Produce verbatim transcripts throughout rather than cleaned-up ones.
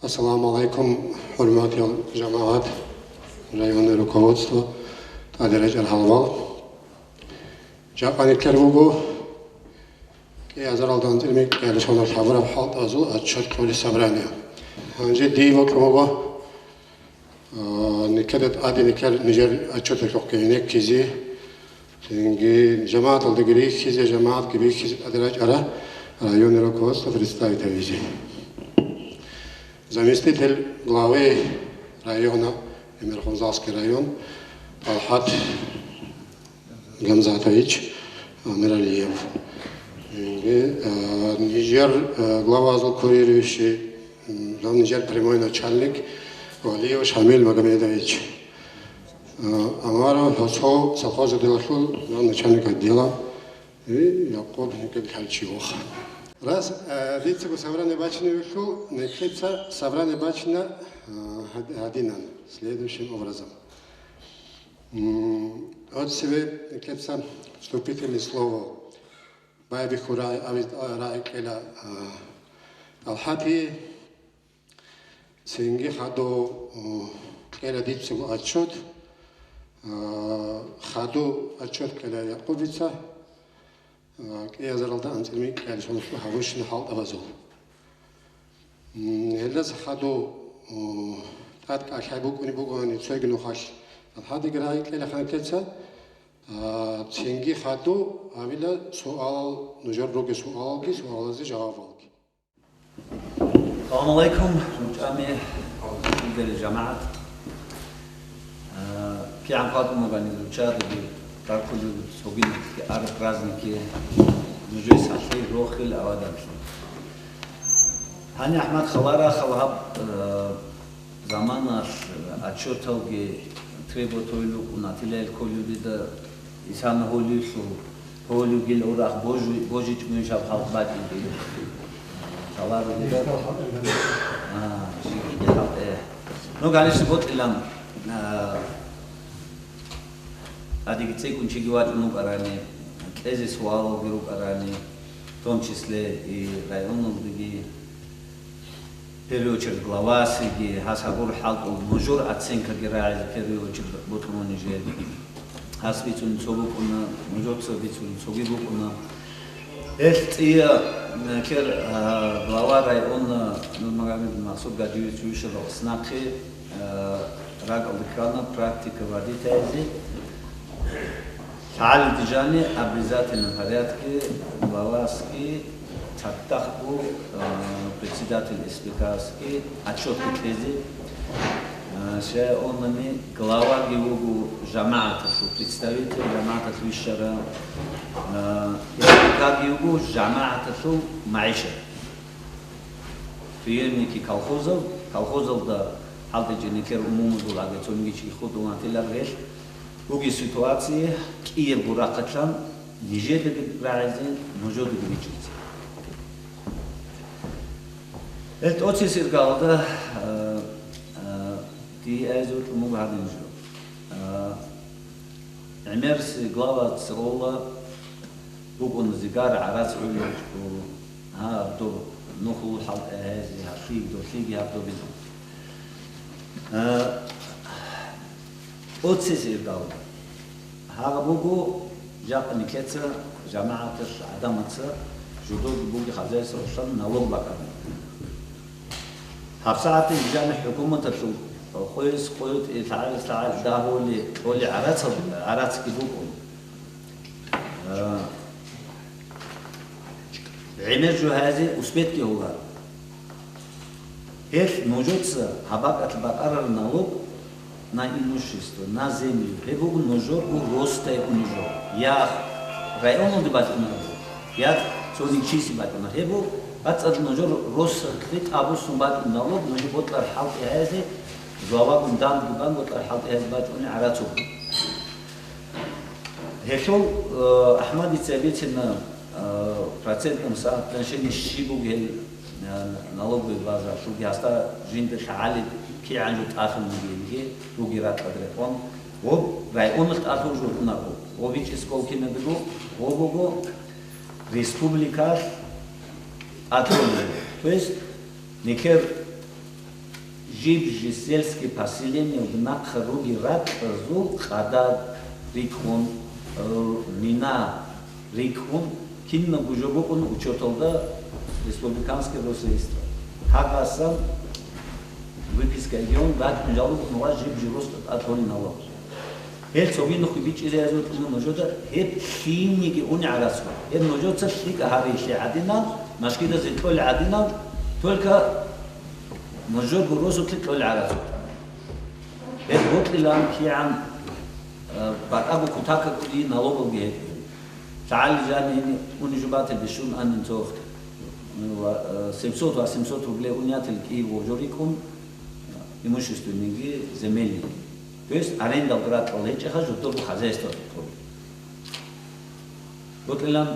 Ассаламу гӀалайкум, хӀурматиял жамагӀат, районное руководство, тӀаде рачӀарал гьалабал. Жакъа нилъер буго кӀиазаралда анцӀила микьалъ соналъ гьабураб хӀалтӀазул отчет кколеб собрание. Гьанже дие бокьун буго, а, нилъеда тӀаде нилъер нижер отчеталъухъги гьенеккизе, цинги жамагӀаталдаги рихьизе, жамагӀатги бихьизе тӀаде рачӀарал районное руководство представить гьавизе. Заместитель главы района, Эмирхунзалский район, ТӀалхӀат Гамзатович Амиралиев. Цинги, а, нижер, а, главазул курирующий, м, нижер прямой начальник Валиев Шамил Магомедович. А, Амаров Гьосо, совхоз отделалъул замначальник отдела, и Якъуб Николаевич Воха. Раз, а, дицаго собрание бачинеб бугелъул, нилъеца собрание бачина, а, гьад-, гьадинан, следующим образом. М, от себе нилъеца вступительное слово байбихьул рагӀи, абиз рагӀи кьела, а, ТӀалхӀатие. Цинги хадув, о, кьела дицаго отчет, а, хадув отчет кьела Якъубица, а, кӀиазаралда анцӀила микьалъ соналъ гьабурщинал хӀалтӀабазул. М, гьелдаса хадув, о, тӀад кӀалъай букӀунеб бугони цоги нухалъ ТӀалхӀатиеги рагӀи кьела нилъеца, а, цинги хадув гьабила суалал, нужер ругел суалалги, суалалазде жавабалги. Салам гӀалайкум, ручӀами, хириял жамагӀат. А, кигӀан хъватӀун бугони руччадаги, раккулел цогидаб праздникги, нужее сахлъи, рохел, аваданлъи. Гьаниб АхӀмад халара хал гьаб, а, заманалъ отчеталги требовать гьабулеб букӀуна, тилайл кколев дида, исана гьолевлъул, гьолевгил урахъ божи-, божичӀогойин жал хӀалтӀи бачӀинги. Шалару дида. А, жиги хӀалтӀи, э. Ну, гьаниб щиб бокьилан, а, тӀадеги цӀикӀкӀун чиги вачӀун вукӀарани, кьезе суалалги рукӀарани, в том числе и районалдаги, в первую очередь, главасеги, гьас гьабураб хӀалтӀул нужер оценкаги рагӀизе в первую очередь бокьун буго нижер. Гьас бицунеб цо букӀуна, нужеца бицунеб цоги букӀуна. Гьелъ цӀия, э, кер, э, глава района Нурмагомедов Максуд Гаджиевич вищарав нахъе, э, ракӀалде ккана практика вадитайзе. ЛъагӀалиде жаниб обязательном порядке главасги цадахъ буго, э, председатель СПК-сги отчетги кьезе. Э, щай абунани, главаги вуго жамагӀаталъул представитель, жамагӀаталъ вищарав, э, СПК-ги вуго жамагӀаталъул магӀишат. Преемники колхозов, колхозалда хӀалтӀичӀеб нилъер умумузул агар цониги чи хутӀулан тиларал гьелъ, бугеб ситуация кӀиябго рахъалъан нижедаги рагӀизе, нужедаги бичӀчӀизе. Гьел тӀоцебесеб иргалда, а, а, дие айзе вукӀун буго гьадин жо. А, гӀемерисев главаца цӀола букӀуна зигар гӀарац гӀолеб букӀун, гьаб доб нухул хӀалтӀи гьезе, гьалъие, долъиеги гьаб добин. А, тӀоцебесеб иргалда. Гьагъаб буго жакъа нилъеца, жамагӀаталъ гӀадамаца жидерго бугеб хозяйствоялъан налог бакӀараб. ГьабсагӀаталъ жаниб хӀукуматалъул къоялъ къоялъ, лъагӀалилъ лъагӀалилъ дагьабулеб, кьолеб гӀарацал-, гӀарацги букӀун. А, гӀемер жо гьазе успетги гьолар. Гьелъ нужеца гьаб бакӀалъ бакӀарараб налог на имущество, на землю, гьеб буго нужерго росдае унеб жо. Я районалде бачӀунареб, я цониги чиясе бачӀунареб. Гьеб буго бацӀцӀадаб нужер росдалъе тӀадбуссун бачӀунеб налог, нуж бокьараб хӀалтӀи гьезе, главагун данде бан бокьараб хӀалтӀи гьезе бачӀунеб гӀарацал. Гьелъул, э, АхӀмадица бицина, э, процентном соотношении щиб бугеб, э, налоговая база, лъуги гьасда жинда лъагӀалеб кигӀан жо тӀалъун бугебги, руги ракьалда рекъон, гъоб районалъ тӀалъур жо букӀунаро, гъоб бичӀчӀи сколкинадаго, гъоб буго республикалъ тӀалъур. То есть, нилъер Жиб-жи сельский поселениялда нахъа руги ракьазул къадар рикӀкӀун, э, мина рикӀкӀун, кинабго жо букӀун учеталда республиканский Росреестра. Гьагъасан выписка регион ракьун жалугун ва жиб-жи росда тӀад гьорин гьалаб. Гьел цогидахъе бичӀчӀизе гьазул нужеда гьеб лъиениги уни гӀарацго. Гьеб нужеца лъикӀа гьарилъи гӀадинан, машгидазе кьоли гӀадинан, только нужерго росулъе кьоли гӀарацго. Гьеб бокьилан кигӀан, э, батӀаго кутакаб кӀуди налогалги гьечӀо. ЛъагӀалил жаниги унижу батил бищун анин цо, э, семьсот, восемьсот рублей унятил кӀиго жо рикӀкӀун, имущественныйги, земельныйги. То есть арендал ракьал гьечӀеха жодорго хозяйство ккола. Бокьилан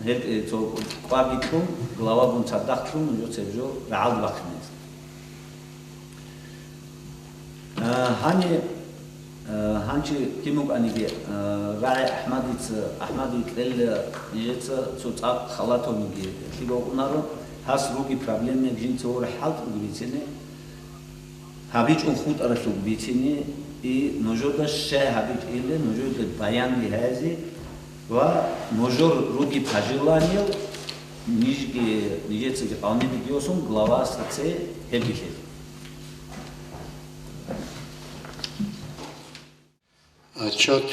гьел, э, цо кӀварги кьун, главабун цадахълъун, нужеца гьеб жо рагӀалде бахъинезе. Э, гьаниб, э, гьанчи кин букӀаниги, э, рагӀи АхӀмадица, АхӀмади кьела нижеца цо цӀакъ халатониги лъикӀав унаро, гьас руги проблемаяб жинца ворхӀ хӀалтӀуги бицине, гьабичӀун хутӀаралъуг бицине, и нужеда щай гьабичӀила, нужеда баянги гьазе ва нужер руги пожеланиял нижги, нижецаги къавнидеги йосун главасда цей гьеб билъе. Отчет,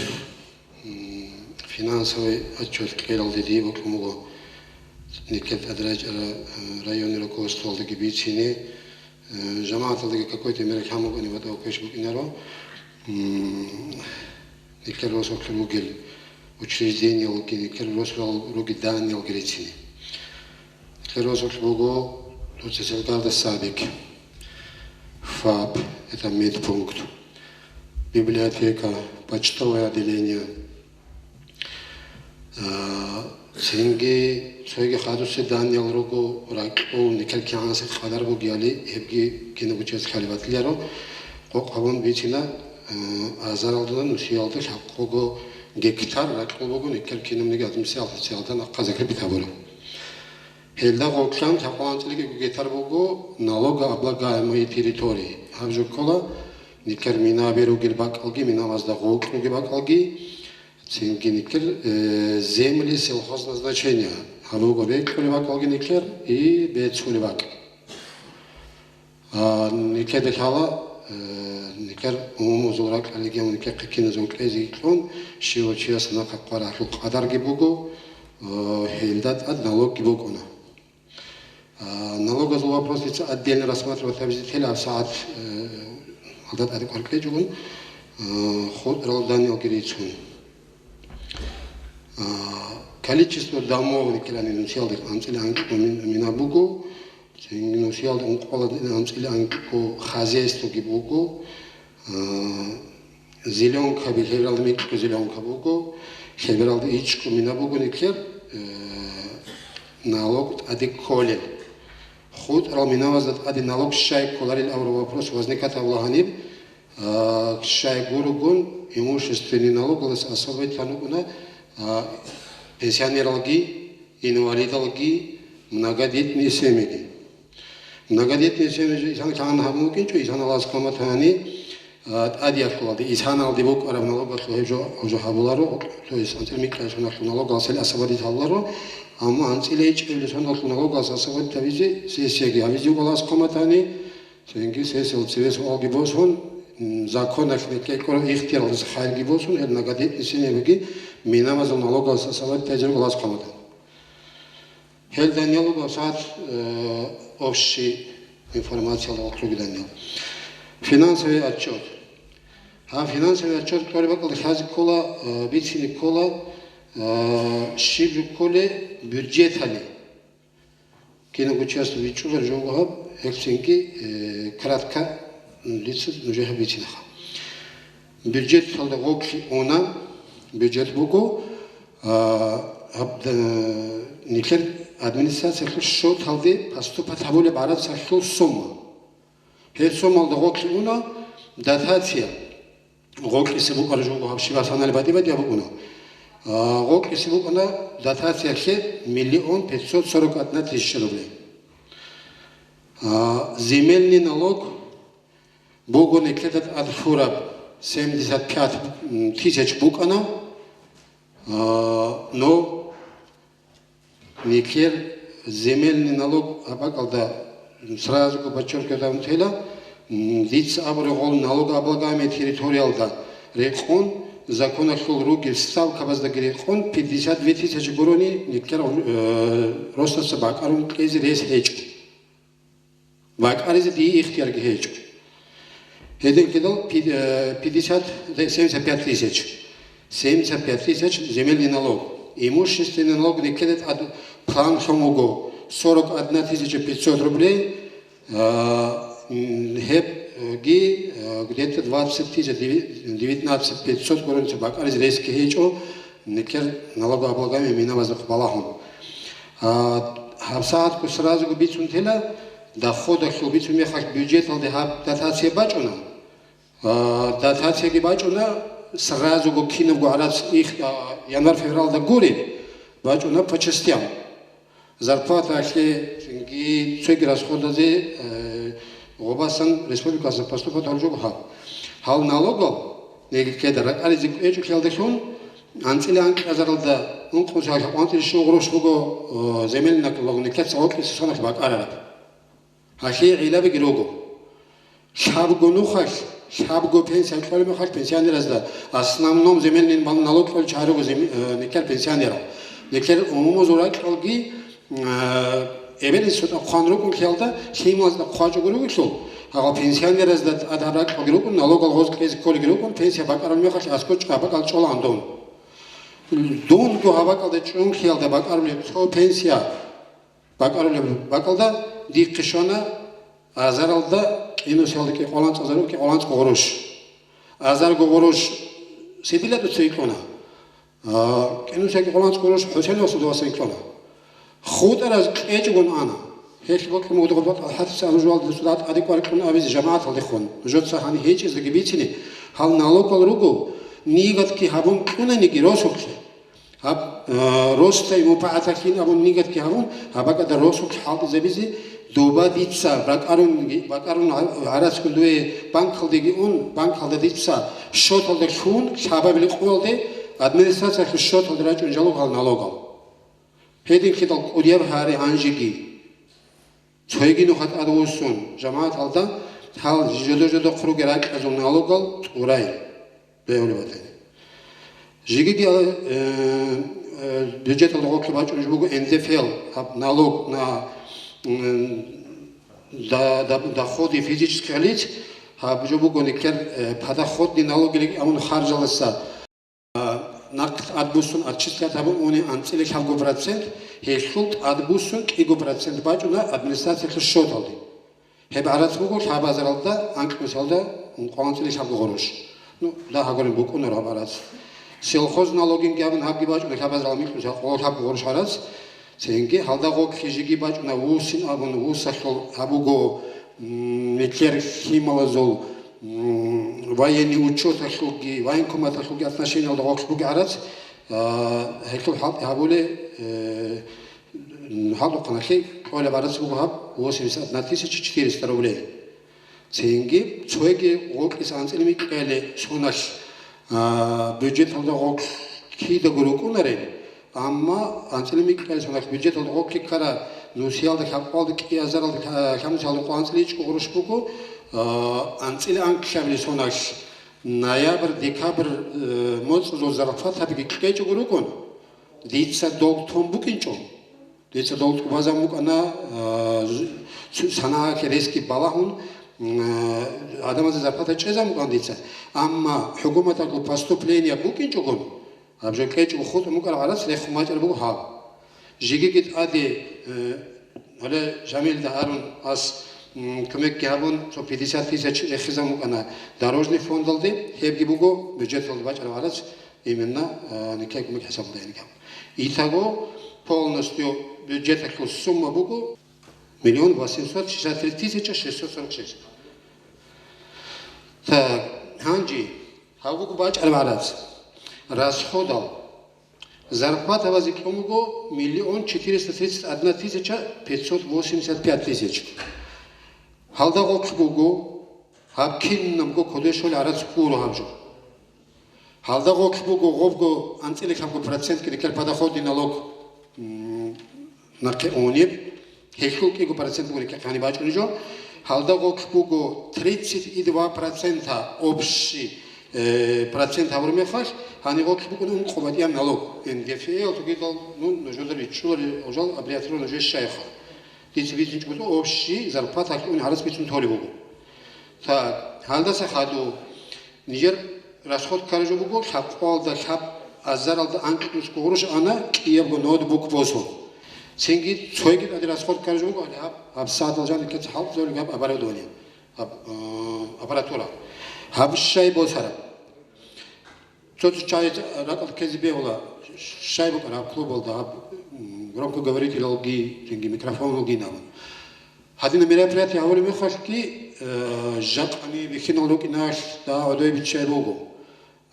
м, финансовый отчет кьералде дие бокьун буго никер тӀадрачӀара, э, районный руководствоялдаги бицине, э, жамагӀаталдаги какой-то мера хӀамукӀани батӀав квеш букӀинаро, м, никер росулъ ругел учреждениялги, никер росулъ ругел зданиялги рицине. Никер росулъ буго дуца Селгарда садик, ФАП, это медпункт, библиотека, почтовое отделение. А, цинги цоги хадусе даниял руго, ракьул никер кигӀанасеб къадар бугеяли, гьебги кинабго чияс лъалеб батиларо. Къокъ гьабун бицина, а, азаралда нусиялда лъабкъого гектар ракьул буго никер кинабниги администрациялда нахъа закрепить гьабураб. Гьелда гъорлъан лъабкъо анцӀила кӀиго гектар буго налогооблагаемые территории. Гьаб жо ккола никер минаби ругел бакӀалги, минабазда гъоркь ругел бакӀалги, цинги никер, э, земли сельхозназначения. Гьаб буго бекьулеб бакӀалги никер и бецулеб бакӀ. А, никеда лъала, э, никер умумузул ракьалиги, никер хъикиназул кьезе кьун, щивав чияс нахъа хъваралъул къадарги буго, э, гьелда тӀад налогги букӀуна. А, налогазул вопрос дица отдельно рассматривать гьабизе тела гьаб сагӀат, э, алда тӀаде кӀвар кьечӀогун, э, хутӀарал даниялги рицун. А, количество домов никерани нусиялда анцӀила анкьго мин-, мина буго, цинги нусиялда ункъоялда анцӀила анкьго хозяйствоги буго, а, зеленкаби, лъебералда микьго зеленка буго, лъебералда ичӀго мина буго никер, э, налог тӀаде кколел. ХутӀарал минабазда тӀаде налог щай кколарел абураб вопрос возникать гьабула гьаниб, а, щай гурогун имущественный налогалдаса особый тан вукӀуна, а, пенсионералги, инвалидалги, многодетные семьяги. Многодетные семьяги исан кагӀан гьабун вукӀинчӀо, исаналас хъаматани, а, тӀадиялъулалде, исаналде букӀараб налогалъул гьеб жо, гьеб жо гьабуларо, то есть анцӀила микьа соналъул налогалъул освободить гьабуларо, амма анцӀила ичӀабилеб соналъул налогалъул освободить гьабизе сессияги гьабизе вукӀалас хъаматани, цинги сессиял цеве суалги босун, м, законалъ бекӀекӀоро ихтияралдаса хайрги босун, гьеб многодетный семьябиги минабазул налогалъул освободить гьабизе вукӀалас хъаматани. Гьел даниял руго сагӀат, э, общий информациялда гъорлъ руги даниял. Финансовый отчет. Гьаб финансовый отчет кьолеб бакӀалда лъазе ккола, э, бицине ккола, э, щиб жо кколеб бюджеталде. Кинабго чияс бичӀчӀулареб жо буго гьаб, гьелъинги, э, кратко, м, дица нужее гьаб бицинеха. Бюджеталда гъорлъ уна, бюджет буго, а, гьаб, э, нилъер администрациялъул счеталде поступать гьабулеб гӀарацалъул сумма. Гьеб суммалда гъорлъ уна дотация. Гъоркьиса букӀараб жо буго гьаб щибаб саналъе батӀи-батӀияб букӀуна. А, гъоркьиса букӀана дотациялъе миллион пятьсот сорок одна тысяча рублей. А, земельный налог Буго никеда тӀад лъураб семьдесят пять тысяч букӀана, а, но никер земельный налог абакӀалда сразу подчеркивать тела, м, дица абураб гъол налогооблагаемый территориялда рекъон, законалъул ругел ставкабаздаги рекъон пятьдесят две тысячи гурони никер, э, росдаса бакӀарун кьезе рес гьечӀо. БакӀаризе дие ихтиярги гьечӀо. Гьединлъидал пи-, э, пятьдесят, семьдесят пять тысяч. Семьдесят пять тысяч земельный налог. Имущественный налог никеда тӀад план лъун вуго сорок одна тысяча пятьсот рублей. А, м, гьебги, э, где-то двадцать тысяч, деви-, девятнадцать пятьсот гуронца бакӀаризе ресги гьечӀо, никер налогооблагаемый минабазухъ балагьун. А, гьабсагӀатго сразуго бицун тела, доходалъул бицун мехалъ бюджеталде гьаб дотация бачӀуна. А, дотацияги бачӀуна, сразуго кинабго гӀарац их, а, январь-февралда гури, бачӀуна по частям. Зарплаталъе, цинги цоги расходазе, э, гъобасан республикаялъа поступать гьарулеб гьаб. Гьал налогал, нигиккеда ракӀализе кӀвечӀолъиялдалъун, анцӀила анкьазаралда ункънусиялъа къванцӀил щугъ гъурущ буго, э, земельный налог никеца гъоркьиса соналъ бакӀарараб. Гьалъие гӀиллабиги руго. Лъабго нухалъ, лъабго пенсия кьолеб мехалъ пенсионеразда, основном земельный налог кьолел чагӀи руго земи-, э, никер пенсионерал. Никер умумузул ракьалги, э, эбел-инсуда хъван рукӀунлъиялда, лъималазда хъвачӀого ругелъул, гьагъал пенсионеразда тӀад гьаб ракьалги рукӀун, налогал гъоз кьезе кколеги рукӀун, пенсия бакӀараб мехалъ аскӀоб чӀа бакӀал чӀолаан дун. Дунго гьаб бакӀалда чӀунлъиялда бакӀарулеб цо пенсия, бакӀарулеб бакӀалда дихъе щвана азаралда кӀинусиялда кӀикъоланцӀ азарго кӀикъоланцӀ гъурущ. Азарго гъурущ Сидилатуца йикьуна. А, кӀинусиялда кӀикъоланцӀ гъурущ ХӀусейновасда васан йикьуна. ХутӀараз кьечӀогун ана. Гьелъ бокьун буго ТӀалхӀатица абу жугьалда цо дагьа тӀаде кӀвар кьун абизе жамагӀаталдехун. Нужеца гьаниб гьечӀездаги бицини, гьал налогал руго, нигатги гьабун кьунаниги росулъе. Гьаб, э, росдай мупагӀаталъин абун нигатги гьабун, гьаб бакӀалда росулъ хӀалтӀизабизе, доба дица бакӀарун, бакӀарун гӀа-, гӀарацгун дуе банкалдеги ун, банкалда дица счеталда лъун, лъабабилеб къоялде администрациялъул счеталда рачӀун жалугьал налогал. Гьединлъидал кӀудияб гьари гьанжеги. Цоги нуха тӀадвуссун, жамагӀаталда гьал жодо-жодохъ ругел ракьазул налогал тӀурай бегьулеб батани. Жигиги, э, э, бюджеталда гъорлъ бачӀунеб буго Н Д Ф Л, гьаб налог на, м, да-, да-, доходы физических лиц, гьаб жо буго никер, э, подоходный налог или амун харжаласа. А, нахъ тӀадбуссун отчислять гьабун уни анцӀила лъабго процент, гьелъул тӀадбуссун кӀиго процент бачӀуна администрациялъул счеталде. Гьеб гӀарац буго лъабазаралда анкьнусиялда къванцӀила лъабго гъурущ. Ну, дагь гьагурин букӀунаро гьаб гӀарац. Сельхозналогинги абун гьабги бачӀуна лъабазарал микьнусиялда къо лъабго гъурущ гӀарац. Цинги гьалда гъорлъ жиги бачӀуна вусин абун, вусалъул гьабуго, м, нилъер лъималазул, м, военный учёталъулги, военкоматалъулги отношениялда гъорлъ бугеб гӀарац, а, гьелъул хӀалтӀи гьабулеб, э, м, хӀалтӀухъаналъе кьолеб гӀарац буго гьаб восемьдесят одна тысяча четыреста рублей. Цинги цоги гъоркьиса анцӀила микьгӀели соналъ, а, бюджеталда гъорлъ кидаго рукӀунарел, амма анцӀила микьгӀели соналъ бюджеталда гъорлъ ккара нусиялда лъабкъоялда кӀиазаралда лъа-, лъабнусиялда къванцӀила ичӀго гъурущ буго, а, анцӀила анкьабилеб соналъ ноябрь, декабрь, э, моцӀазул зарплатабиги кьечӀого рукӀун, дица долг тун букӀинчӀо. Дица долг тӀубазабун букӀана, а, з-, цу-, санагӀалъе ресги балагьун, м, а, гӀадамазда зарплата чӀезабун букӀана дица. Амма хӀукуматалъул поступление букӀинчӀогун, гьаб жо кьечӀого хутӀун букӀараб гӀарац рехун бачӀараб буго гьаб. Жигиги тӀаде, э, гьале Жамилда гьарун ас, м, кумекги гьабун, цо пятьдесят тысяч рехизабун букӀана дорожный фондалде, гьебги буго бюджеталде бачӀараб гӀарац. Именно, э, никай кумек хӀисабалда гьаб. Итого полностью бюджеталъул сумма буго миллион восемьсот шестьдесят три тысяча шестьсот сорок шесть. Так, гьанже, гьаб буго бачӀараб гӀарац. Расходал. Зарплатабазе кьун буго миллион четыреста тридцать одна тысяча пятьсот восемьдесят пять тысяч. Гьалда гъорлъ буго Гьаб кинабго кодобе щолеб гӀарац гуро гьаб жо. Гьалда гъорлъ буго гъобго анцӀила лъабго процентги нилъер подоходный налог, м, нахъе унеб, гьелъул кӀиго процент буго нилъехъе гьаниб бачӀунеб жо. Гьалда гъорлъ буго тридцать и два процента общий, э, процент гьабураб мехалъ, гьаниб гъорлъ букӀуна ункъо батӀияб налог. НДФЛ цогидал, ну, нужеда риччулари, гьожал аббревиатура нужее щайха. Дица бицунчӀого общий зарплаталъ ун гӀарац бицун толеб буго. Так, гьалдаса хадуб. Нижер расход ккараб жо буго, лъабкъоялда, лъаб азаралда анкьнусго гъурущ ана кӀиябго ноутбук босун. Цинги цойги тӀаде расход ккараб жо буго, гьаб, гьаб сагӀаталда жаниб ккеца хӀалтӀизабулеб гьаб оборудование, гьаб, э, аппаратура. Гьаб щай босараб. Цо-цо чагӀи ракӀалда ккезе бегьула, щай букӀараб клубалда, гьаб, м, громкоговорителалги, цинги микрофоналги абун. Гьадинаб мероприятие гьабулеб мехалъги, э, жакъани бихьинал рукӀиналъ дагьа гӀодой биччай буго.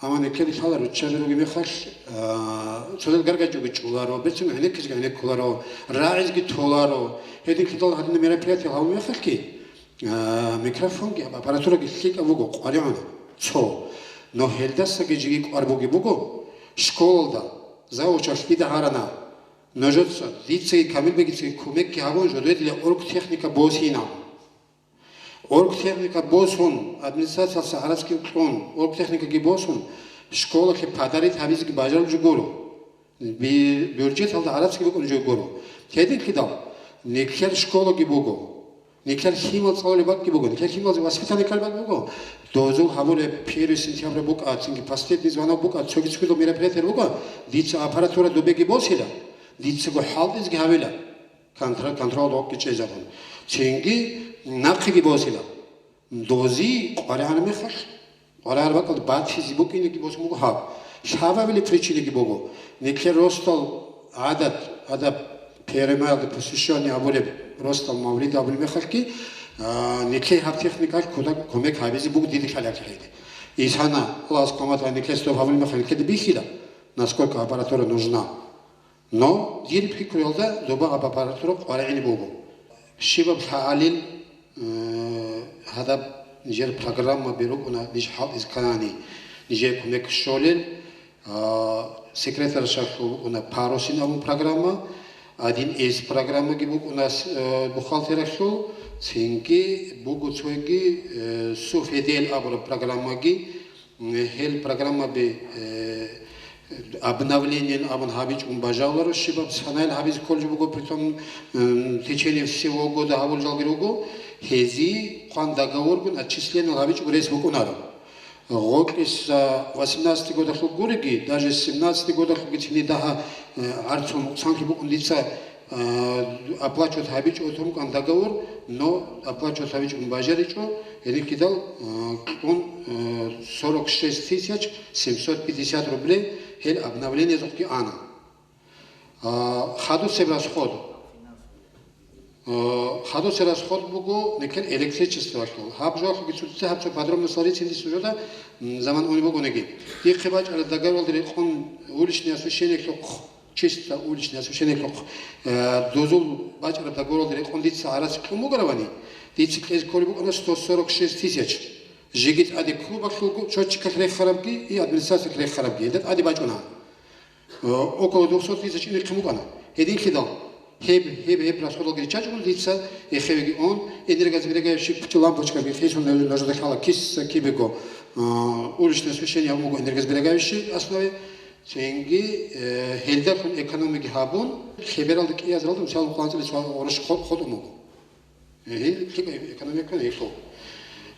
Амма нилъеда лъала руччаби ругеб мехалъ, э, цоцазда гаргадичӀого чӀоларо, берцинго гӀенеккизеги гӀенеккуларо, рагӀизеги толаро. Гьединлъидал гьадинаб мероприятие гьабулеб мехалъги, э, микрофонги, аппаратураги лъикӀаб буго, къваригӀуна цо. Но гьелдасаги жеги кӀвар бугеб буго, школалда, завучалъ дида гьарана, нужеца, дицаги Камилбегицаги кумекги гьабун, жодое дила оргтехника босина. Оргтехника босун, администрациялъа гӀарацги кьун, оргтехникаги босун, школалъе подарить гьабизеги бажарулеб жо гуро. Би-, бюджеталда гӀарацги букӀунеб жо гуро. Гьединлъидал, нилъер школаги буго. Нилъер лъимал цӀалулеб бакӀги буго, нилъер лъималазе воспитание ккараб бакӀги буго. Дозул гьабулеб первый сентябрь букӀа, цинги последний звонок букӀа, цоги цогидал мероприятие букӀа, дица аппаратура добеги босила, дицаго хӀалтӀизеги гьабила, контр-, контролалда гъоркьги чӀезабун. Цинги нахъеги босила. Дози къваригӀараб мехалъ, къваригӀараб бакӀалда батизе букӀинеги босун буго гьаб. Лъабабилеб причинаги буго, нилъер росдал гӀадат, адаб, первый маялда посвящение абулеб, росдал мавлид абулеб мехалъги, а, нилъее гьаб техникалъ кутак кумек гьабизе буго диде лъалеб гьеде. Исана, Аллагьас хъван батани, нилъеца доб гьабулеб мехалъ нилъеда бихьила, насколько аппаратура нужна. Но дир пикруялда доба гьаб аппаратура къваригӀине буго. Щибаб лъагӀалил, э, гьадаб нижер программаби рукӀуна ниж хӀалтӀизе ккани, нижее кумек щолел, а, секретаршалъул букӀуна Парусин абун программа, один эс программаги букӀуна с-, э, бухгалтералъул, цинги буго цоги, э, Суфедель абураб программаги, Гьел программаби, э, обновлениен абун гьабичӀун бажаларо, щибаб санайл гьабизе кколеб жо буго, притом, м, в течение всего года гьабулел жалги руго, гьезие хъван договоргун отчислениял гьабичӀого рес букӀунаро. Гъокьиса восемнадцатый годалъул гуриги, даже семнадцатый годалъулги цинги дагьа, э, гӀарцун мукъсанлъи букӀун дица А, оплачивать гьабичӀо тун кӀван договор, но оплачивать гьабичӀун бажаричӀо, гьениб кидал, а, кьун, а, сорок шесть тысяч семьсот пятьдесят рублей гьел обновлениязухъги ана. А, хадусеб расход. А, хадусеб расход буго нилъер электричествоялъул. Гьаб жоялъулги цоцазда гьаб цо подробностал рицин дир нужеда, м, заман унеб бугониги. Дихъе бачӀараб договоралда рекъон уличное освещениялъухъ, чисто уличное освещениялъухъ, э, дозул бачӀараб договоралда рекъон дица гӀарац кьун бугоравани, дица кьезе кколеб букӀана сто сорок шесть тысяч. Жеги тӀаде клубалъулго счётчикалъ рехарабги и администрациялъ рехарабги, гьелда тӀаде бачӀуна. Э, около двухсот тысяч инехъин букӀана. Гьединлъидал гьеб, гьеб, гьеб расходалги риччачӀого дица эхевеги он, энергосберегающий лампочкаби хисун нужеда лъала киса кибего, э, уличное освещение гьабун буго энергосберегающей основе. Цинги, э, гьелдалъун экономиги гьабун, хебералда кӀиязаралда, мисал, къванцӀилис ва гъурущ хо-, хутӀун буго. Э, гьел лъикӀаб экономикан гьелъул.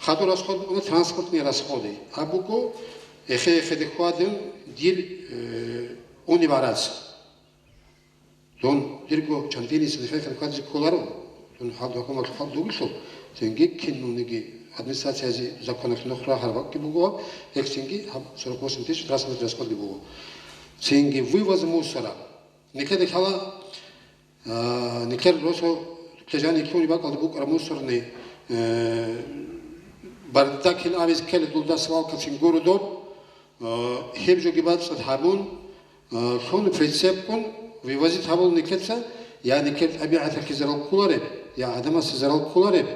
Хадур расход букӀуна транспортные расходы. Гьаб буго, эхе-эхеде хьвадин, дир, э, унеб гӀарац. Дун дирго чандиниса нехехъе хьвадизе кколаро, дун хӀалдухъ гьумал хӀал дугелъул, цинги киналниги администрациязе законалъ нух рагьараб бакӀги буго, гьелъ цинги гьаб сорок восемь тысяч транспортный расходги буго. Цинги вывоз мусора. Нилъеда лъала, а, нилъер росо жаниб лъугьунеб бакӀалда букӀараб мусорный, э, бардакин абизе ккела дуда свалкацин гуро доб, Э, гьеб жоги бацӀцӀад гьабун, э, лъун прицепкун вывозить гьабула нилъеца, я нилъер тӀабигӀаталъе зарал кколареб, я гӀадамасе зарал кколареб,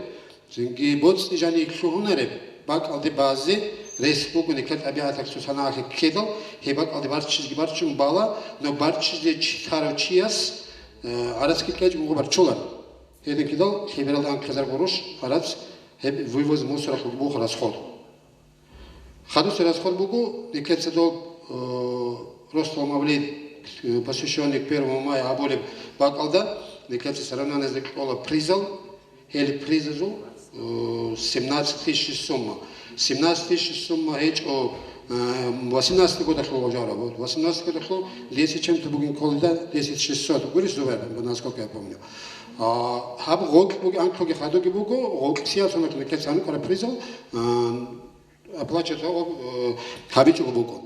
цинги боцӀи жаниб лъугьунареб, бакӀалде базе рес буго никер тӀабигӀаталъул санагӀалъе ккедал, гьеб бакӀалде барччизеги барччун бала, но барччизе чи-, тарав чияс, э, гӀарацги кьечӀого барччуларо. Гьедин ккедал лъебералда анкьазар гъурущ гӀарац, гьеб вывоз мусоралъулги буго расход. Хадусеб расход буго, никеца доб, э, Ростов Мавлид, э, посвящённый первому мая абулеб бакӀалда, никеца соревнованиязда кьола призал, гьел призазул, э, семнадцать тысяч сумма. Семнадцать тысяч сумма гьечӀо, э, восемнадцатый годалъул гъожара, вот, восемнадцатый годалъул десять чем-то бугин кколида, десять шестьсот, гурищ, Зубайр, насколько я помню. А, гьаб гъоркь буги, анкьоги хадуги буго, гъоркьсиял соналъ никеца гьанукъара призал, э, оплачивать гьаб-, э, гьабичӀого буго.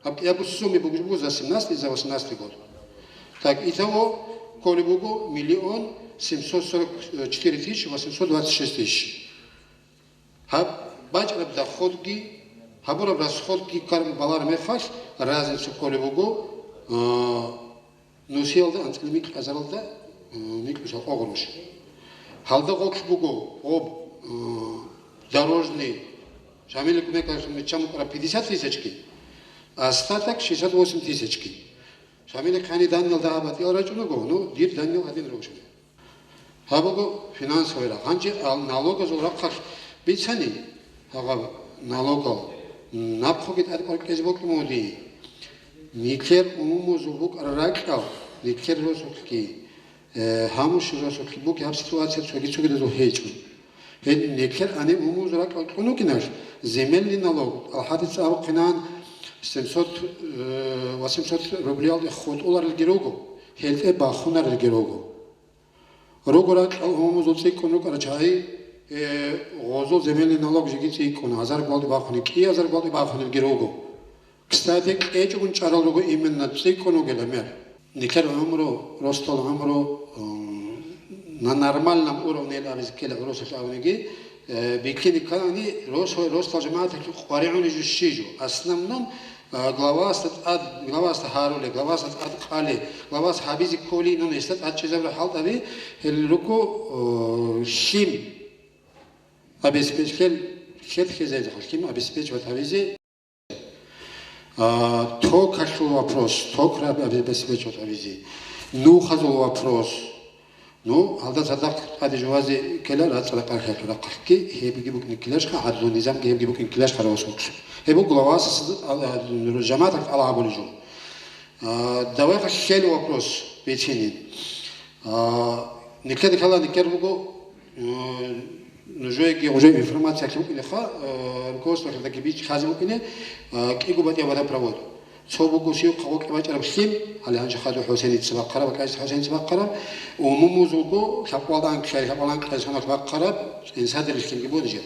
Гьаб кӀиябго сумме буго, буго за семнадцатый, за восемнадцатый год. Так, итого кколеб буго миллион семьсот сорок четыре тысячи восемьсот двадцать шесть тысяч. Гьаб бачӀараб доходги, гьабураб расходги ккараб балараб мехалъ разницу кколеб буго, а, нусиялда анцӀила микь азаралда, э, микьусал къо гъурущ. Гьалда гъорлъ буго гъоб, э, дорожный, Шамилил кумекалъун миччан букӀараб пятьдесят тысячги, остаток шестьдесят восемь тысячги. Шамилихъ гьаниб даниял дагьаб батӀиял рачӀунаго, ну, дир даниял гьадин рукӀана. Гьаб буго финансовый рагъ. Гьанже ал-, налогазул рахъалъ бицани, гьаб налогал нахъеги тӀадкъвар кьезе бокьун буго дие. Нилъер умумузул букӀараб ракьал, нилъер росулъги, э, гьамушел росулъги буго гьаб ситуация цоги-цогидазул гьечӀо. Гьедин нилъер гьаниб умумузул ракьал кьун вукӀиналъ, земельный налог, ал хӀадис абухъинан, семьсот, э, восемьсот рублиялде хутӀуларелги руго, гьелде бахунарелги руго. Руго ракьал умумузул цӀикӀкӀун рукӀарал чагӀи, э, гъозул земельный налог жеги цӀикӀкӀун, азар гвалде бахунел, кӀиазар гвалде бахунелги руго. Кстати, кьечӀогун чӀарал руго именно цӀикӀкӀун ругел гӀемер. Нилъер гӀумру, росдал гӀумру, м, на нормальном уровне абизе ккела гӀурусалъ абуниги, э, бихьине ккани рос-, росдал жамагӀаталъул къваригӀуни жо щи жо. Основном, э, главасда тӀад, главасда гьарулел, главасда тӀад къалел, главас гьабизе кколин, ну, гьесда тӀадчӀезабураб хӀалтӀаби гьел руго, э, лъим обеспеч-, лъел-, лъел хезаизе, лъим обеспечивать гьабизе. А, токалъул вопрос, ток раб-, обеспечивать гьабизе. Нухазул вопрос. Ну, гьалда цадахъ тӀаде жувазе ккела рацӀцӀала къархӀел рахъалъги, гьебги букӀин ккелашха, гӀадлу низамги гьебги букӀин ккелашха росулъ. Гьеб буго главас, а, а, жамагӀаталъ тӀалаб гьабулеб жо. А, давай-ха лъел вопрос бицинин. А, никер-, никала никер буго, э, нужееги уже информациялъе букӀинеха, э, руководстволъа даги бич хазе букӀине, э, кӀиго батӀияб водопровод. Цо буго сиухъа гъоркье бачӀараб лъим, гьале гьанже хадур ХӀусеница бахъараб, ва кӀайс ХӀусеница бахъараб, умумузулго лъабкъоялда анкьа, лъабкъоялда анкьа соналъ бахъараб, инсадерил лъимги буго нижер.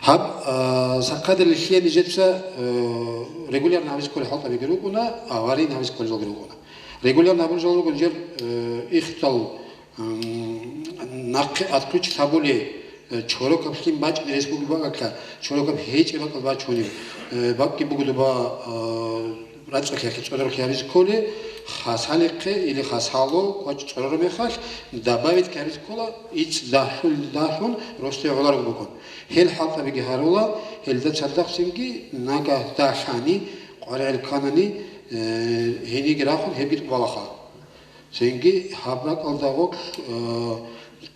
Гьаб, а, сахъадерил лъие нижеца, э, регулярно гьабизе кколеб хӀалтӀабиги рукӀуна, аварийно гьабизе кколезулги рукӀуна. Регулярно гьабулезул руго нижер, э, ихтал, м, нахъе отключить гьабулеб, э, чорокаб лъим бачӀине рес бугеб бакӀалъа, чорокаб гьечӀеб бакӀал бачунеб, э, бакӀги буго доба, э, рацӀцӀалъиялъе цӀорорухъе гьабизе кколеб, хасалихъе или хасало квачӀ цӀорораб мехалъ, добавить гьабизе ккола, ицӀ дагьлъун, дагьлъун росде гӀоларого букӀун. Гьел хӀалтӀабиги гьарула, гьелда цадахъ цинги нагагь дагьани, къваригӀел кканани, э, гьениги рахун гьебги тӀубалаха. Цинги гьаб ракӀалда гъоркь, э,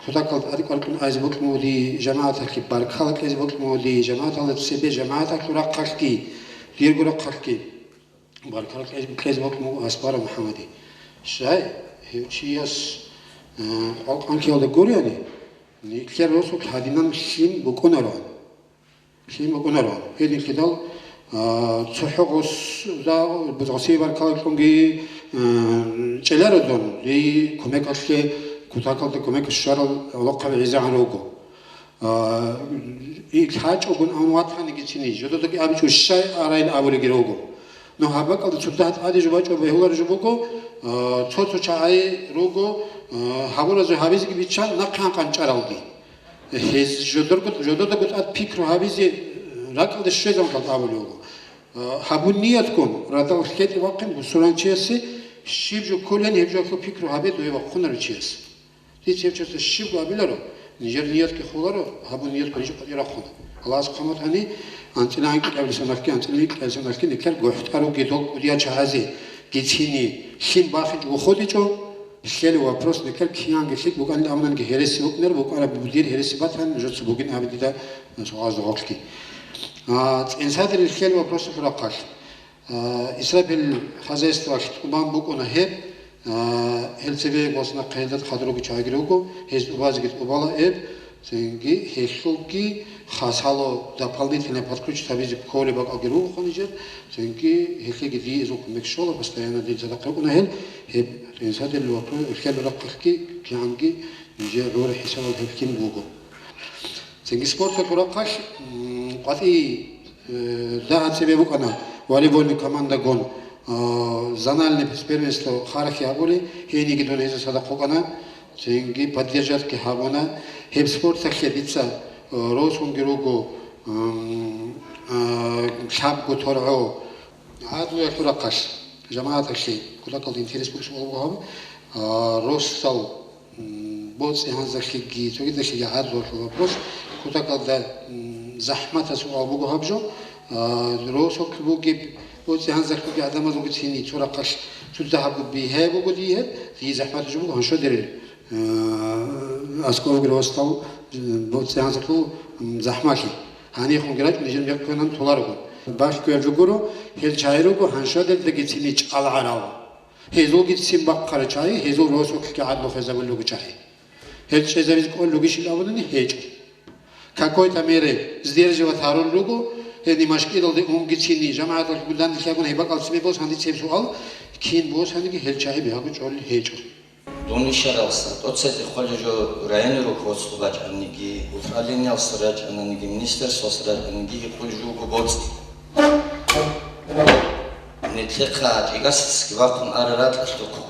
кутакалда тӀадкъвар кьун айзе бокьун буго дие, жамагӀаталъе баркала кьезе бокьун буго дие, жамагӀаталда цебе, жамагӀаталъул рахъалъги, дирго рахъалъги баркала кьезе, кьезе бокьун буго Аспаров МухӀаммаде. Щай, гьев чияс, э, къвалкъанкиялда гуряни, нилъер росулъ гьадинан лъим букӀунароан. Лъим букӀунаро. Гьединлъидал, а, цохӀо гъос-, за-, гъосие баркала кьунги, а, чӀеларо дун, дие кумекалъе, кутакалда кумек щварал гӀолохъаби гӀезегӀан руго. А, и лъачӀогун ан ватаниги цини, жододаги абичӀо щай арайин абулеги руго. Но гьаб бакӀалда цо дагь тӀаде жо бачӀо бегьуларо жо буго, а, цо-цо чагӀи руго, а, гьабуразул гьабизеги биччан нахъе гьанкъан чӀаралги. Гьез жодорго, жододаго тӀад пикру гьабизе, э, ракӀалде щвезабун абулев вуго. Э, гьабун ниятгун радал хьетӀе вахъин бусурбанчиясе щиб жо кколин гьеб жоялъул пикру гьабе дуе вахъунарев чияс. Дица гьев чиясда щибго абиларо, нижер ниятги холаро, гьабун ниятгун ниж къватӀир рахъуна. Аллагьас хъван батани, анцӀила анкьабилеб соналъги, анцӀила микьабилеб соналъги никер гохӀтӀа ругел дол кӀудиял чагӀазе гицини лъим бахинчӀого хутӀичӀо, лъелеб вопрос никер киянги лъикӀ букӀанин абунанги гьереси букӀунар, букӀараб дир гьереси батани, нужеца бугин абе дида суалазда гъорлъги. А, цӀинсадерил лъелеб вопросалъул рахъалъ. А, Исрапил хозяйствоялъ тӀубан букӀуна гьеб, а, гьел цебе гьелдаса нахъе гьелда хадур ругел чагӀиги руго, гьез тӀубазеги тӀубала гьеб, цинги гьелъулги хасало дополнительно подключить гьабизе кколеб бакӀалги руго нижер, цинги гьелъеги дие гьезул кумек щола, постоянно дир цадахъ рукӀуна гьел, гьеб цинсадерил вопросалъул рахъалъги кигӀанги нижер гӀур хӀисабал гьеб лъим буго. Цинги спорталъул рахъалъ, м, къватӀи, э, дагьа цебе букӀана волейбольный командагун, а, зональный первенство харахъе гьабули, гьениги дун гьезда цадахъ вукӀана, цинги поддержатги гьабуна. Гьеб спорталъе дица, э, росунги руго, м, а, лъабго торгӀо. ГӀадлуялъул рахъалъ, жамагӀаталъе кутакалда интерес бугеб суал буго гьаб, а, росдал м, боцӀи-гьанзалъиги, цогидалъиги гӀадлуялъул вопрос, кутакалда, м, захӀматаб суал буго гьаб жо, а, росулъ бугеб, боцӀи-гьанзалъулги гӀадамазулги цин цо рахъалъ цо дагьабго бигьа буго дие гьеб, дие захӀматаб жо буго гьанжо дерил, а, аскӀовги росдал, м, боцӀи-гьанзалъул, м, захӀмалъи. Гьанихунги рачӀун нижер мекъ кванан толарого. Балъгояб жо гуро, гьел чагӀи руго гьанжо дерилдаги цин чӀалгӀарал. Гьезулги цин бахъарал чагӀи, гьезул росулъги гӀадлу хвезабулел руго чагӀи. Гьел чӀезабизе кӀолел ругищин абунани гьечӀо. Какой-то мере сдерживать гьарулел руго, гьениб машкӀидалде унги цин, жамагӀаталъ гуланилъагун гьеб бакӀал цебе босанги цеб суал, кин босаниги гьел чагӀи бигьаго чӀолел гьечӀо. Дун ишаралса, тӀоцебе хъвалеб жо районный руководство бачӀаниги, управлениялса рачӀананиги, министерствоялса рачӀананиги гьикъулеб жо буго боцӀи. Нилъехъа ЧӀегасица бахъун араб ракьалъухъ,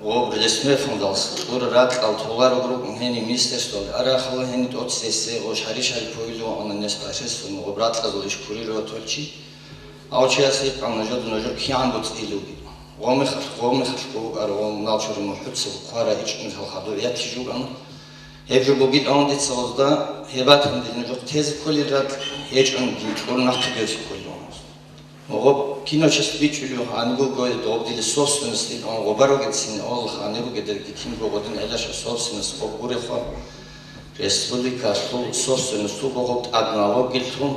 гъоб лесной фондалъ кьура ракьал толарого рукӀун гьениб министерствоялде арахъала, гьениб тӀоцебесеб гъоб шари-шари поилуан непосредственно гъоб ракьазул иш курировать гьавулев чи. Гьав чияс гьикъана жо, нужер кигӀан боцӀи бугеб. Гъомехалъ, гъомехалъ бугар, гъом налчури мухӀуцеб хъвара ичӀнусал хадур ятизе жугана. Гьеб жо бугеб, дица гъозда гьеб батани дир нужехъ тезе кколел ракь гьечӀони, кьур нахъе гьесие кколел. Гъоб кино часть бичӀчӀулев гьаниб буго, гъоб дир собственность, гъоб ругецин, гьол гьанир ругедаги кинго гъодин гӀелаша собственность гъоб гурехъо. Республикалъул собственностул буго гъоб тӀад налогги лъун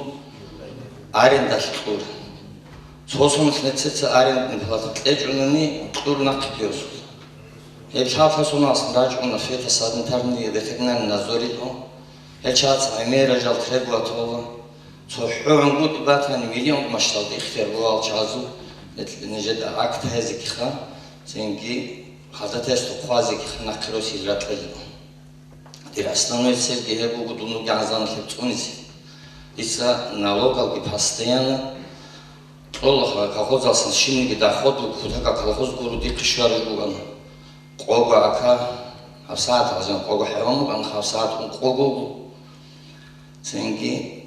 арендалъ кьур. Цо соналъ нецеца арендный плата кьечӀунани кьур нахъе гьесул. Гьеб лъалалъ соналъ рачӀуна фитосанитарный ветеринарный надзорилъун. Гьел чияс гӀемерал жал требовать гьабула. Цо хӀугӀун гутӀи батани, миллион масштабалда ихтияр бугеб чагӀазул нижеда акт гьезегиха, цинги гьадатесда хъвазегиха нахъе росил ракьалда. Дир основной цельги гьеб буго дун ругел гӀазаналъеб цӀунизе. Дица налогалги постоянно кьола, колхозалъсан щибниги доход буго, кутакаб колхоз гуро дихъе щвараб бугони. Къого ака, гьабсагӀат гьалжан къого хӀайван букӀана, гьабсагӀат ункъого буго. Цинги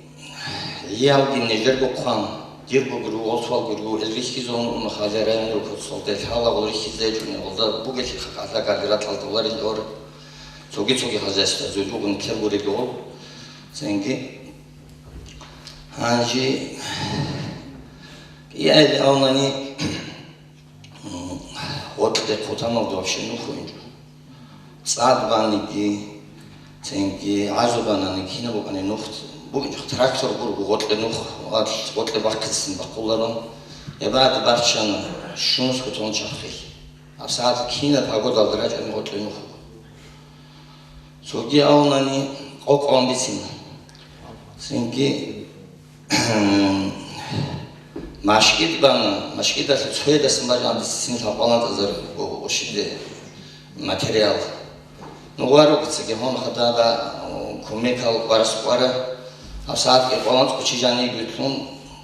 гӀиялги нижерго хъван, дирго гуру, освал гуру, ил рихьизун уна хъале районный руководствоялде, лъалагъул рихьизе гьечӀони, гъолда бугелъи хъалда гали ракьалда варил ор. Цоги-цоги хозяйствоялъул ругони ккел гуреги гъол. Цинги гьанже кӀиайли авнани, М, гъоркье хъутаналда вообще нух вугинчӀо. ЦӀад баниги, цинги гӀазу банани кинаб букӀани нух бугинчӀо, трактор гурого гъоркье нух, гъоркье бахъицин бахъуларо. Гьеб гӀади барччана щунусго тонна чахъилъ. ГьабсагӀат кинаб погодалда рачӀани гъоркье нух вуго. Цоги авнани къокъ ван бицина. Цинги машкӀид бана, машкӀидалъе цоядасан бачӀана дицин лъабкъалантӀазар ощиде материал. Ну, варугицаги гьон хадада кумекал варас къвара. ГьабсагӀат кӀикъваланцӀ кучи жаниб вилълъун,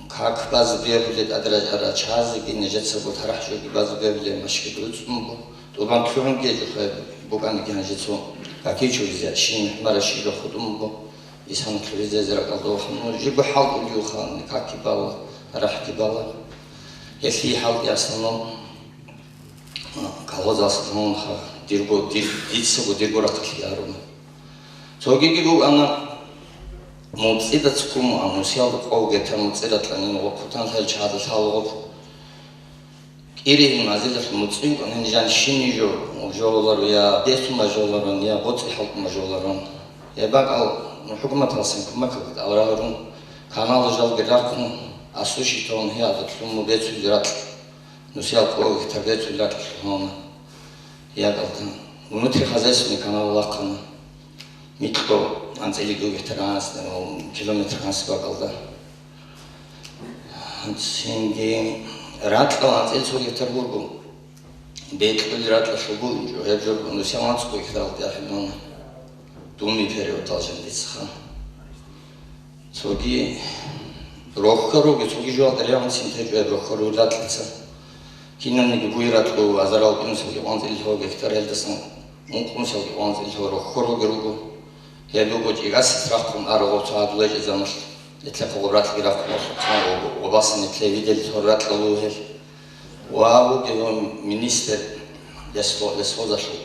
как базе бегьулеб тӀадражара чазеги нижецаго тарахӀ жоги базе бегьулеб машкӀид руцӀцӀун буго. ТӀубан лъугӀунги гьечӀо, букӀаниги гьанже цо какичуризе, щин мехмара щиб хутӀун буго, исана лъугӀизе ракӀалда вахун, ну, жибго хӀалтӀулев ханни, какги бала, рахӀги бала. Гьелъие хӀалтӀи в основном, а, колхозалъ гьун ха, дирго, дир-, дицаго дирго рахъалъе гьаруна. Цогиги букӀана, МуцӀида цкумуан, нусиялда къо гетар муцӀи ратӀлъанин ва хъутан лъай чагӀазда лъалгъуб. КӀири мазилалъ муцӀи вукӀун гьанжан щинни жо, жолалару я бесун бажоларун, я боцӀи хӀалтӀун бажоларун. Я бакӀал хӀукуматалсан кумекалги тӀалраларун, канал жалги рахъун, асушитон гьиазда лъуму бецулли ратӀ. Нусиял къо гектар бецулли ратӀ лъугьана. Ягъалда. Внутри хозяйственный канал вахъана. Микьго анцӀили гьу гектар анс, километр анс бакӀалда. Цинги ракьал анцӀил цо гектар бурго. Бекьули ракьалъул бугинчӀо, гьеб жо нусиялан цо гектаралде ахӀилмана. Думи периодал жандицаха. Цоги рохьа руги, цоги жугьалда регӀун синтечӀо гьеб рохьа руги ракьица. Кинабниги буй ракьу азарал кӀунусалги гъонзил лъо гектар гьелдасан ункънусалги гъонзил лъо рохьа руги руго. Гьеб буго чӀигасис рахъун арагъов цо гьадулечӀезамалъ, этлъа хъугъуралъги рахъун, гъобасан этлъе видел цо ракьалу гьел. Ва вугев министр лесо-, лесозалъул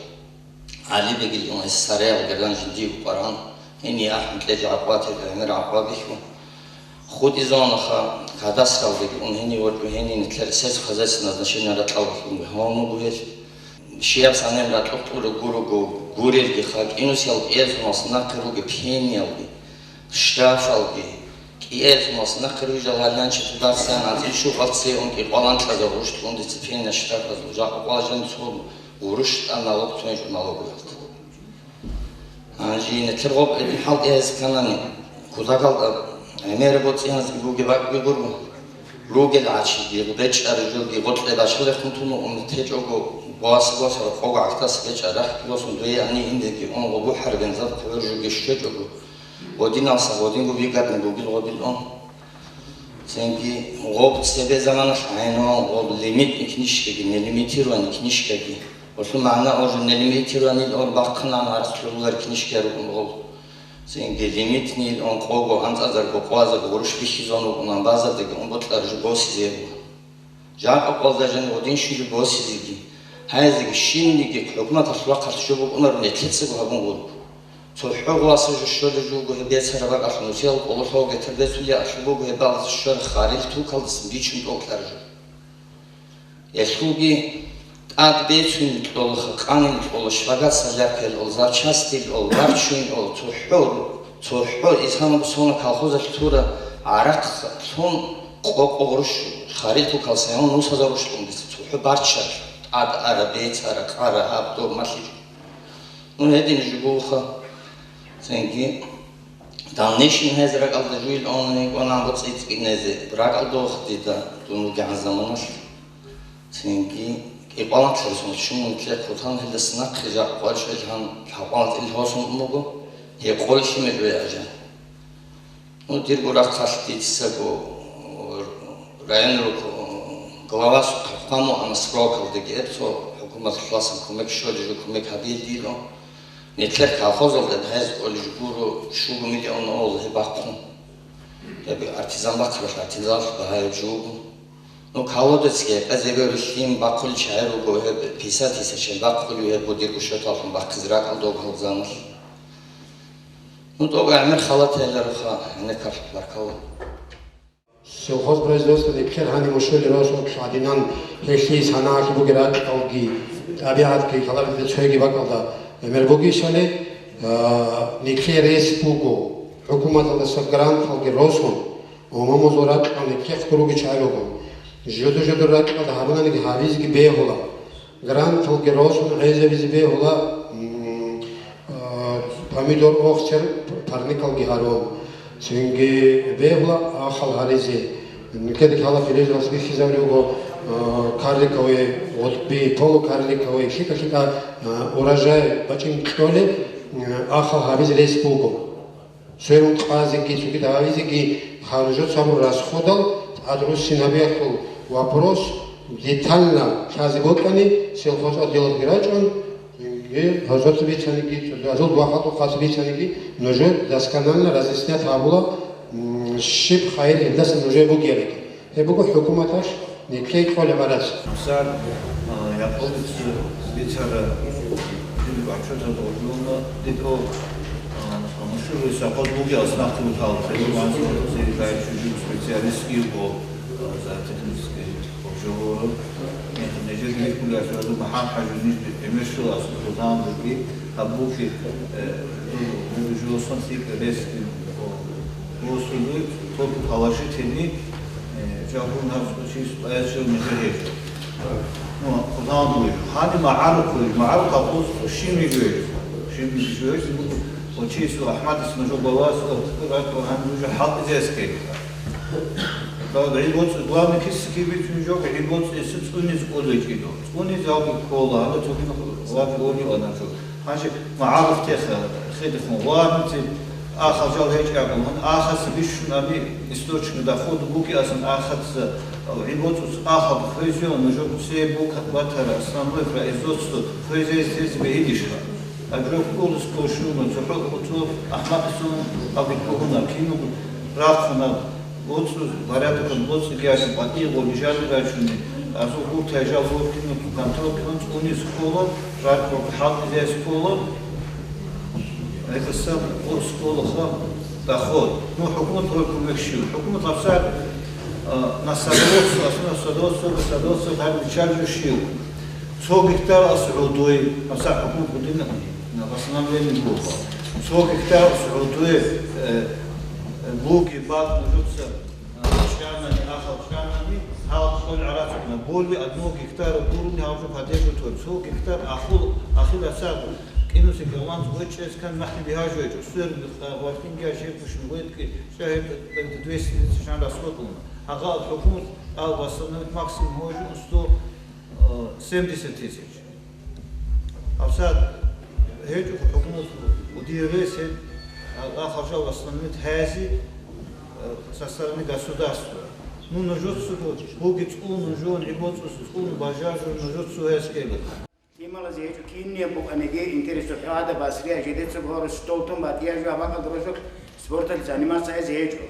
ГӀалибегил ун гьес сареял гердан жиндиего къваргьан, гьение ахӀун кьезе гӀакъуба, гӀемер гӀакъуба бихьун. Хутизавунаха кадастралдеги ун гьенив вачӀун, гьенин нилъер сельскохозяйственное назначение ракьалдалъун гьавун вуго гьел. Щияб санен ракьухъ тӀураб гурого гурелги, хакӀинусиял кӀиязумалса нахъе ругеб пениялги, штрафалги, кӀиязумалса нахъе ругел гьаланчи тудасан анцӀил щукъалъ цеун кӀикъвалан кьазаб гъущ кьун дица пена штрафазул жакъа къважан цо гъурущ тӀан налог цоинчӀо налоговый. Гьанже нилъер гъоб гьедин хӀалтӀи гьез канани, кутакалда гӀемераб боцӀи-гьанзги бугеб бакӀги гуро. Ругел гӀачиги, бечӀараб жоги гъоркье бачалихъун тун ун течӀого, боаса-боаса къого гӀахтаса бечӀа рахъги босун дуе гьани индеги ун гъобухӀараб бензат хъугӀур жоги щвечӀого, гъодиналса гъодинго вигадни бугил гъобил ун. Цинги гъоб цебе заманалъ гӀайнавал гъоб лимитный книжкаги, нелимитированный книжкаги. Гъолъул магӀна гьожо нелимитированный ил ор бахъинан гьарахъ лъугьулар книжкаги рукӀун гъол. Цинги лимитный ил он къого анцӀазарго къвазарго гъурущ бихьизон вукӀунан базардаги ун бокьараб жо босизе буго. Жакъа къвалда жан гъодин щули босизеги, гьайзеги щинниги хӀукуматалъ вахъалъ жо букӀунарун нилъецаго гьабун гъурго. ЦохӀо гъваса жо щолеб жуго гьеб бецараб бакӀалъ нусиял къоло лъо гетер бецулиялъул буго гьеб балаз щвар харил тукалдасан бичун тӀокӀлъар жо. Гьелъулги тӀад бецун кьолаха, къанин кьола, шпагат салякел ол, запчастил ол, варчуин ол, цохӀо, цохӀо исана бусана колхозалъ тура гӀарахъ лъун къо-къо гъурущ харил тукалдасан гьавун нусазарущ кьун дица цохӀо барччараб, тӀад ара, бецара, къара, гьаб, доб, малъичӀо. Ну, гьедин жугулха. Цинги дальнейшем гьез ракӀалда жуйил онани кӀванан боцӀи цӀикӀкӀинезе ракӀалда вохъ дида дун вугегӀан заманалъ. Цинги кӀикъваланлъарасун чумун кье хъутан гьелдаса нахъе жакъ къваршал гьан лъабкъалан цӀил гьосун умуго, гьеб къоллъи мегӀве ажан. Ну, дирго рахъалъ дицаго район руко-, главасухъе хъван вуана срокалдеги, гьеб цо хӀукуматалъуласан кумек щолеб жо кумек гьабиялдило. Нилъер колхозалда гьез кӀолеб жо гуро, чӀужу миллион ол гьеб бахъун. Гьеб артизан бахъаралъ артизанлъ багьаяб жо буго. Ну, колодецги гьеб зебе лъим бахъулел чагӀи руго, гьеб пятьдесят тысяч бахъулев гьеб дирго счеталъун бахъизе ракӀалда вуго гьалзамалъ. Ну, тӀокӀ гӀемер халат гьелароха, гьенекалъ баркалла. Сельхозпроизводство нилъер гьанив мушулел росулъ гьадинан гьелъие санагӀалъи бугеб ракьалги, тӀабигӀатги, халалъида цоги бакӀалда гӀемер бугищали, а, нилъее рес буго, хӀукуматалдаса гранталги росун, умумузул ракьал нилъехъго ругел чагӀи руго. Жуду-жуду ракьалда гьабунаниги гьабизеги бегьула. Гранталги росун гӀезабизе бегьула, м, а, помидор, огъчер, парникалги гьарун. Цинги бегьула ахал гьаризе. Нилъеда ккола передачалъ бихьизабулеб буго, а, карликовый гъутӀби, полукарликовый, лъикӀа-лъикӀа, а, урожай бачӀин кьолеб, м, ахал гьабизе рес буго. Сверун къазеги, цоги дагьабизеги гьанжо цабур расходал тӀадруссин гьабиялъул вопрос детально лъазе бокьани, сельхоз отделалъги рачӀун, гьезул бицаниги, гьезул вахъал хъас бицаниги, нужер досконально разъяснять гьабула, м, щиб хайир гьелдаса нужее бугеб. Гьеб буго хӀукуматалъ нилъее кьолеб гӀарац. Мисал, а, якъулица бицара, дир бачӀун гъуллуна, дидо, а, Шурбуса къо буги аснахъ тутал, хӀайван цо церекай чужу специалист ирго, э, за технический обжора. Нет, нежели вихкули асвазу Махьмад ХӀажи ниж эмешила асу Куртан буги, абуки, э, ду-, ду-, жуосан цик резкий, о, просто только положительный, э, жагьун гьаб чис баячил нижер гьечӀо. Ну, Куртан буги. Хани магӀарухъуй, магӀарухъа къуз шимни жугьечӀо. Шимни жугьечӀо, ну, о чис, о Ахмадис нужо балас, о, Куртан, о, гьанже хӀалтӀизес ккелиха. Гьеб боцӀи, главный киси кибицун жо, гьеб боцӀи эсил цӀуниз кӀолей чӀидо. ЦӀуниз ялги ккола, гьанже цогидал лаги олио гьанже. Гьанже магӀаруф теха, хедехун, главный ци ахал жал гьечӀабун, ахасе бищун ами источник дохода буги асан ахаца, гьеб боцӀус ахал хвезион, нужо цебе бука батара, основной производство хвезезе тезе бегьидищха. Абжо кӀолас кошуна, цохӀо кӀуцо Ахмадисун абиккогуна, кинуг рахъуна, боцӀу, барадакан боцӀи гьясин, къватӀи гъоли жали рачуни, азул гуртай жал гуркину, контрол ккун цӀуниз ккола, ракӀ хӀалтӀизес ккола, гьесасан къо сколаха доход. Ну, хӀукумат гьоркьун вехщив. ХӀукумат гьабсагӀат, а, на садоводство, особенно садоводство, садоводство, гьар биччар жо щив. Цо гектаралъ гӀодой, гьабсагӀат хӀукму кӀудина, на восстановление буго. Цо гектаралъ гӀодой, э, э, буги, бакӀ, нужуца, э, чӀанани, ахал чӀанани, гьал ккол гӀарацухъна. Более одного гектара гурони гьаб жо поддерживать гьорин. Цо гектар ахул, ахил асаб, кӀинусе гаванц гъвечӀ эскан махӀни бигьа жо гьечӀо. Суэр, э, вахтинги ажир кушин гъветӀги, чӀа гьеб, э, двести тысяч расход уна. Гьагъал хӀукму, а, восстановить максимум гьожун сто, э, семьдесят тысяч. ГьабсагӀат гьечӀо хӀукумат удиевес гьеб, а, ахал жал восстановить гьазе, э, со стороны государства. Ну, нужецаго буги цӀун, нужун гӀибоцӀус цӀун, бажажун, нужецаго гьес ккела. Лъималазе гьечӀо кинаб букӀаниги интерес, гьадаб басрияб жидецаго гьорос столтун батӀияб жо гьаб бакӀалда росулъ спорталъ заниматься гьезе гьечӀо.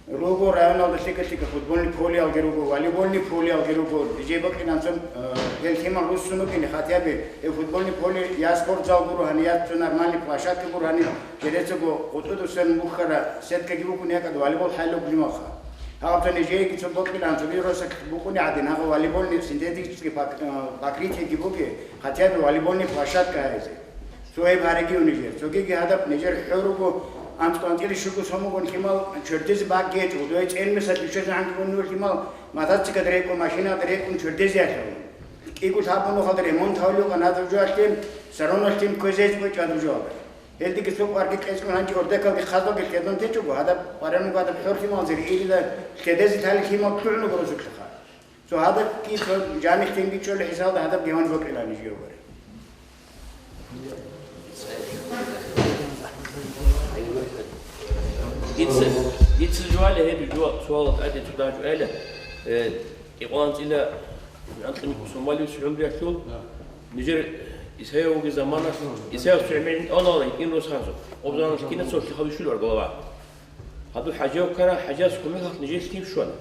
Руго районалда лъикӀа-лъикӀа футбольный полеялги руго, волейбольный полеялги руго. Дижей бокьилан цо, э, гьел лъимал руссун вукӀине, хотя бы гьев футбольный поле я спортзал гуро гьанив, я цо нормальный площадка гуро гьанив, жидецаго гъутӀудасан бухьара сеткаги букӀуни гьакӀад волейбол хӀайлуг лъималха. Гьаб цо нижееги цо бокьилан цо биросак букӀуни гӀадин, гьагъа волейбольный синтетический пок-, э, покрытиеги буго, хотя бы волейбольный площадка гьезе. Цо гьеб гьариги унижер. Цогиги гьадаб нижер хӀор руго, анцӀго-анцӀила щуго сом бугон лъимал чордезе бакӀги гьечӀо, дой цӀен месад бищазегӀанги унев лъимал, мотоциклда рекӀун, машинада рекӀун чордезе ялъун. КӀиго лъабго нухалда ремонт гьавулев къанатӀ жоялъе, сароналъин кквезезе кӀвечӀ гьадаб жоялда. Гьелдеги цо кӀварги кьецӀун гьанчи ордекалги хъазалги лъедун течӀого, гьадаб къваригӀун гьадаб хӀор лъималзе риилила лъедезе лъали лъимал лъугӀун гуро зулъаха. Цо гьадабги, цо жанихъинги чӀолеб хӀисалда гьадабги гьаниб бокьилан жиги гьобари. Дица, дица жугьале гьеб жо суалал тӀаде цо дагьаб гьабейила, э, КӀикъоялда анцӀила анкьи сомалиялъул гӀумруялъул, нижер Исаев вугеб заманалъ, Исаев цо гӀемер гӀинтӀанала гьитӀин росхазухъ, къобзаналъ кинаца лъихъа бищулев глава. Гьадур ХӀажияв ккара, ХӀажияс кумекалъ нижер лъим щвана.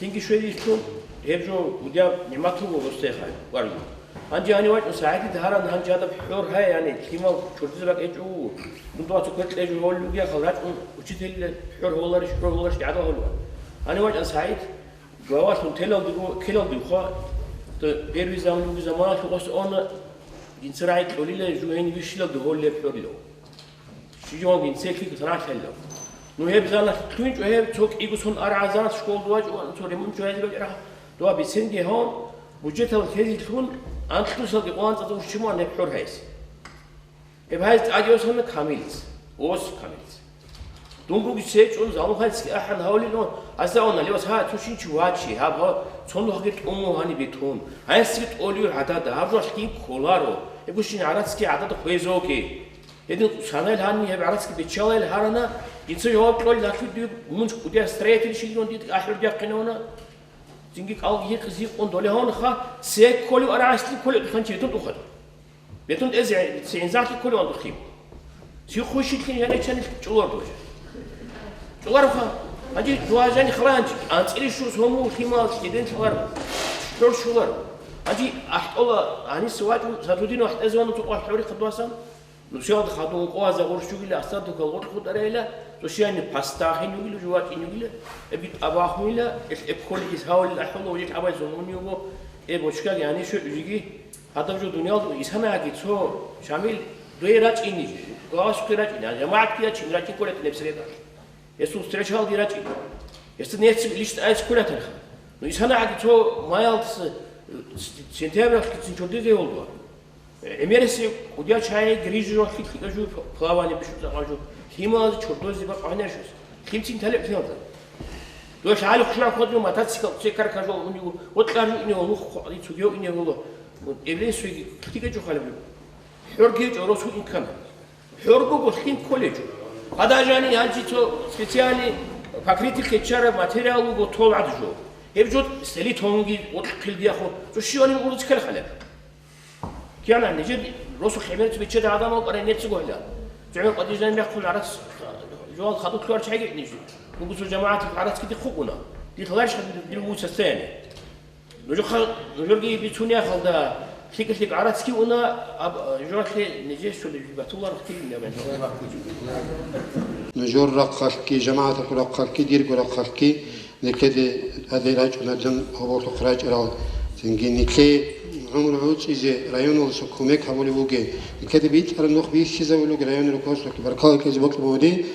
Лъимги щвей рилълъун, гьеб жо гьудияб нигӀмат руго росдехъа варгьун. Гьанже гьанив вачӀун СагӀидида гьаран, гьанже гьадаб хӀор гьай, яни лъимал чордизе бакӀ гьечӀо вуго. Дунда вацал квер кьезе гьоллугехъал рачӀун учитель хӀор гьоларищ, хӀор гьоларищ гӀадал гьолеван. Гьанив вачӀун СагӀид, главалъун телалдего, ккелалдехъа, то первый заман, вугеб заманалъ гъос она, динца рагӀи кьолила, жугьин вищилалде гьолеб хӀорилав. Щиб жаваб гьинцеклъи ралъалилав. Ну, гьеб заналъ лъугьинчӀо гьеб, цо кӀиго сон арагӀазарас школалда вачӀун, цо ремонт чӀвазе бакӀарахъ, дова бицинги гьавун, бюджеталъ тезилъун, анкьусалги къванцӀазда урччун гьеб хӀор гьайс. Гьеб гьайс тӀаде осана Камилица, ос Камилица. Дун бугищ гьечӀун, залумхайцги ахӀан гьавлилан, гьасда ана, левас гьа, цо щинчи вачи, гьаб гьа, цо нухги тӀуму гьани бетун. Гьайсги тӀолиюр гӀадада, гьаб жо лъим кколаро, гьебгощин гӀарацги гӀадада хвезоги. Гьедин санал гьанни гьеб гӀарацги биччалайил гьарана, дица жаваб кьолел гьалъуй див мун кӀудияс строитель щилигун дид ахӀурдияхъинавана. Цинги кӀалги гьикъизе гьикъун доле гьавнаха, цей кколев арагӀаслъи кколев туханчи гьедун тухада. Бетун тӀезе цигӀинзахъи кколев андухъи. Цихъуй щитлъин жаничанил чӀолар дужа. ЧӀоларха, гьанже дугьа жани хала гьанчи, анцӀили щус гьому лъимал кӀеден лъалар, хӀор щолар. Гьанже ахӀтӀола гьаниса вачӀун, Садрудин ахӀтӀезе вану цо къвалъ хӀорихъа дуасан. Нусиялда хадув къояза гъурщугила, асадухъал гъоркь хутӀарайила, цо щияни пастахин вугила, жувачӀин вугила, эбит абахунила, ил эбколигис гьавалил ахӀула, валил абай зулмуни вуго, э, бочкаги гьанишо жиги, гьадаб жо дуниялда исанаги цо Шамил дуе рачӀини, главасухъе рачӀини, а жамагӀатги рачӀин, рачӀин кколетӀи небсередалъ. Гьесул встречалги рачӀин. Гьесда неци лищ тӀайс кколетарха. Ну, исанаги цо маялдаса, э, сентябрьалъгицин чордизе гьолдуа. ГӀемерисеб кӀудиял чагӀи грижи жо, лъикӀа жо, плавание бищун цӀакъа жо, лъималазе чордозе бакъ гьанарщус. Лъимцин талеб лъималда. Дой лъагӀали хъушлан хъвадио мотоцикл, цекар кажол унигу, вот лъар жо ине гьолу, хъвади цугев ине гьоло. Вот эблин суйги лъикӀа жо халеб жо. ХӀорги гьечӀо, росу инкана. ХӀор буго лъим кколечӀо. Гьадажани гьанчи цо специальный покрытие ккечӀараб материал буго тол гӀад жо. Гьеб жо сели тонги, вот хъилги ахо, цо щиванин урцкал халеб. Киана, нижер росу хӀемерцӀ биччада гӀадамал къарай неци гойла. ЖугӀмал къадижан мехун гӀарац, жугьал хадутлугьар чагӀи ниж. Бугусул жамагӀат гӀарацги дихъ хукӀуна. Дихъ ларищ дир вуца состояние. Нужер хал-, нужерги бицунеяхалда, лъикӀ-лъикӀ гӀарацги уна, аб-, жугьалъе нижер щолеб батуларахъги. Нужер рахъалъги, жамагӀаталъул рахъалъги, дирго рахъалъги, Никеде гьадин рачӀуна дун гьоболлъухъ рачӀарал, цинги нике гӀумру гӀуцӀизе районалдаса кумек гьабулев вугев. Никеде битӀараб нух бихьизабулев вугев районал руководствоялъе. Баркала кьезе бокьун буго дие,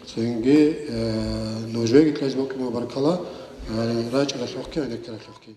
цинги, э, нужееги кьезе бокьун буго баркала, э, рачӀаралъухъги, гьанеккаралъухъги.